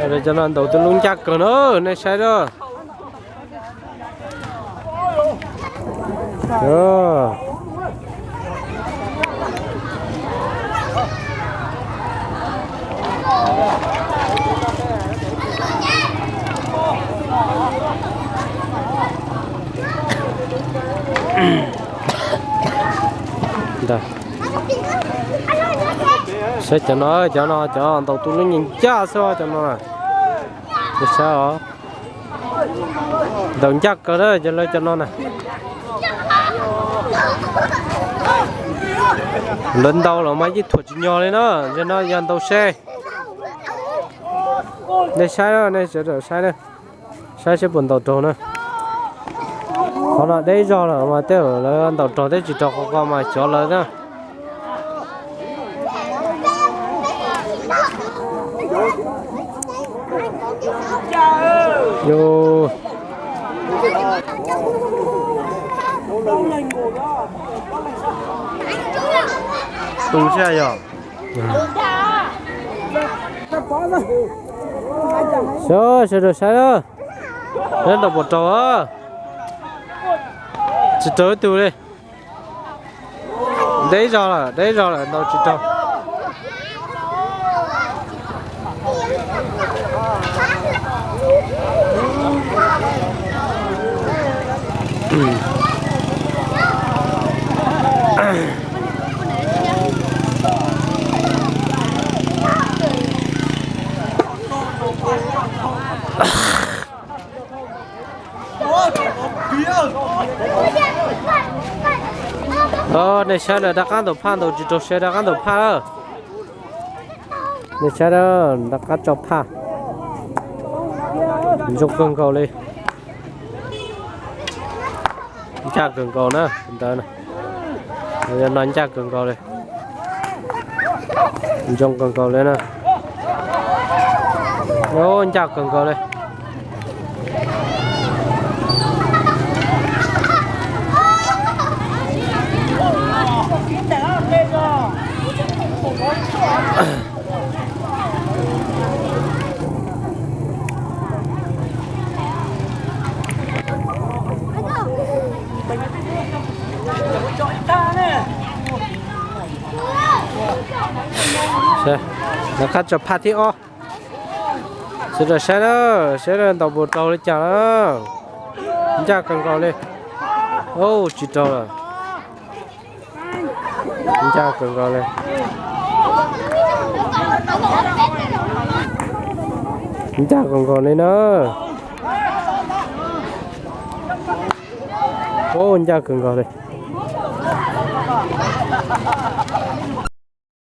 Cov no ntaus tus lub ncaj kawg na, nej saib na. Saib cov no, cov no cov ntaus tus lub ncaj ncaj xwb cov no. Saib os, ntaus ncaj kawg na cov lawv cov no na. Lawv ntaus los mas yeej thuam tsis nyog li na, yog no yog ntaus seb. Nej saib na, nej sawv daws saib na, saib seb puas ntaus raug na. Qhov no deb zog lawm mas tej zaum lawv ntaus raug thiab tsis raug qhov ko mas xyov lawv na. Tu sab yog. Sawv daws saib na, ntaus puas raug, tsis raug ib tug li. Deb zog lawm, deb zog lawm, ntaus tsis raug. Nej saib na, rov qab ntaus phaj, ntaus tsis raug seb rov qab ntaus phaj lawm. Nej saib na, rov qab tso phaj. Zoo kawg nkaus li. Ncaj kawg nkaus na ntawd. Yog no ncaj kawg nkaus li. Zoo kawg nkaus li na. Ncaj kawg nkaus li. Lawv qab tso phaj thib ob. Sawv daws saib na, saib na ntaus puas raug li cas na. Ncaj kawg nkaus li. Tsis raug lawm. Ncaj kawg nkaus li. Ncaj kawg nkaus li na. Ncaj kawg nkaus li.